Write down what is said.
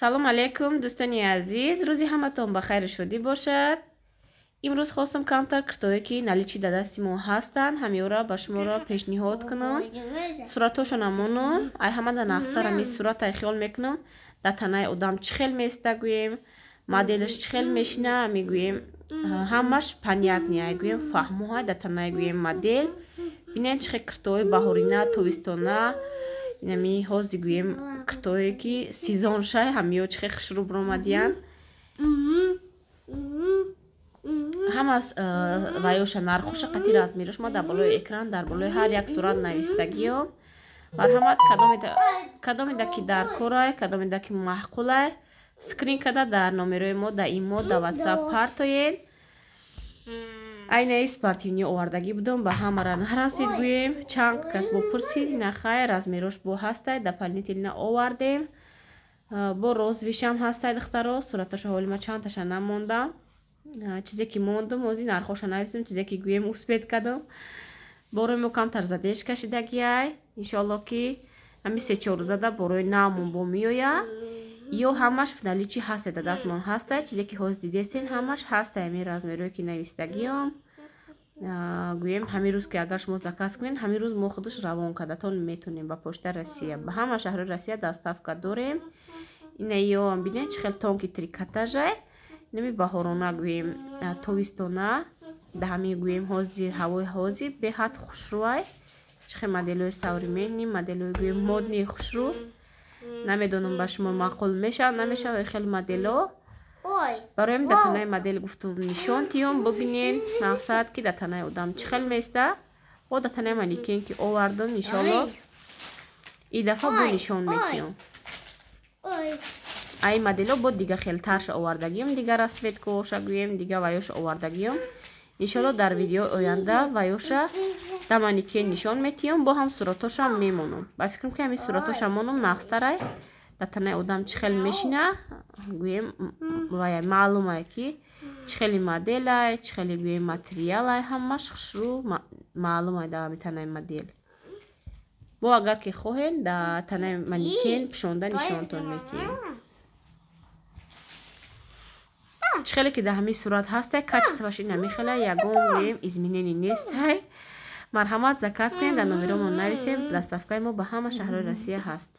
Салом алейкум, дӯстони азиз, рӯзи ҳаматон ба хайру шодӣ бошад. Имрӯз хостам камтар киртое, ки наличии дар дасти мо ҳастанд, ҳамёра ба шуморо пешниҳод кунам. Суратҳошона монам. Ай ҳамада нағзтар ами суратай хиёл мекунам. Дар танаи одам чӣ хел места, гӯем, моделаш чӣ хел мешина, мегӯем, ҳамаш понятный, ай гӯем, фаҳмоҳай дар танаи, гӯем, модель. Бинед, чӣ хел киртои баҳорина, тобистона, инами ҳози, гӯем, киртое ки сезон шай, ҳамиё чӣ хел хушрӯ биромадиянд. Ҳама ваёша, нархоша қати размерош ма дар болои экран, дар болои ҳар як сурат навистагиём. Марҳамат, кадомеда ки дар корай, кадомеда ки маъқулай, скрин када дар номерои мо, дар имо, дар Ватсап партоен. Айнаи спортивный овардагӣ будам, ба ҳамара нарасид, гӯем, чанд кас бо пурсид. Нахай, размерош бо ҳастай, дополнительно овардем. Бо розовый шам ҳастай, духтаро. Сураташа ҳоли ма чандташа намондам. Чизе ки мондум, ози нархоша нависем, чизе ки, гӯем, успеть кардам. Борои мо камтар задеш кашидагиай. Иншоалло, ки ҳами 3-4 рӯзада борои навмон бо меоя. Ё ҳамаш в наличии ҳастай, дар дастмон ҳастай. Чизе ки ҳозир дидестен, ҳамаш ҳастай, ҳамин размерое ки навистагиём. Гӯем, ҳамин рӯз ки агар шумо заказ кунед, ҳамин рӯз мо худаш равон кардатон метонем ба почта Россия. Ба ҳама шаҳрҳои Россия доставка дорем. Ина ёам бинед, чӣ хел тонкий трикотажай, инами баҳорона, гӯем, тобистона, да ҳамин, гӯем, ҳозир ҳавои ҳозир беҳад хушрӯай. Чӣ хел моделҳои современный, моделҳои, гӯем, модный, хушрӯ. Намедонам, ба шумо маъқул мешавад, намешавад хеле моделҳо. Бароям дар танаи модель гуфтум нишон тиём, бубинен, мақсад ки дар танаи одам чӣ хел места. Бо дар танаи манекен ки овардум, иншоалло, и дафъа бо нишон метиём. Ай моделҳо бо дига хелтарша овардагиём, дига расцветкоша, гӯем, дига ваёша овардагиём. Иншоалло, дар видеои оянда ваёша да манекен нишон метиём, бо ҳам суратошам мемонам. Ба фикрам, ки ҳамин суратоша монам, нағзтарай, дар танаи одам чӣ хел мешина, гӯем, вая маълумае, ки чӣ хели моделай, чӣ хели, гӯем, материалай, ҳамаш хушрӯ маълумай дар ҳами танаи модель. Бо агар ки хоҳем, дар танаи манекен пӯшонда нишонтон метиҳем. Чӣ хеле ки дар ҳамин сурат ҳастай, качествоаш ин ҳамин хела, ягон, гӯем, изменение нестай. Марҳамат, заказ кунед, дар номеромон нависем. Доставкаи мо ба ҳама шаҳрҳои Россия ҳаст.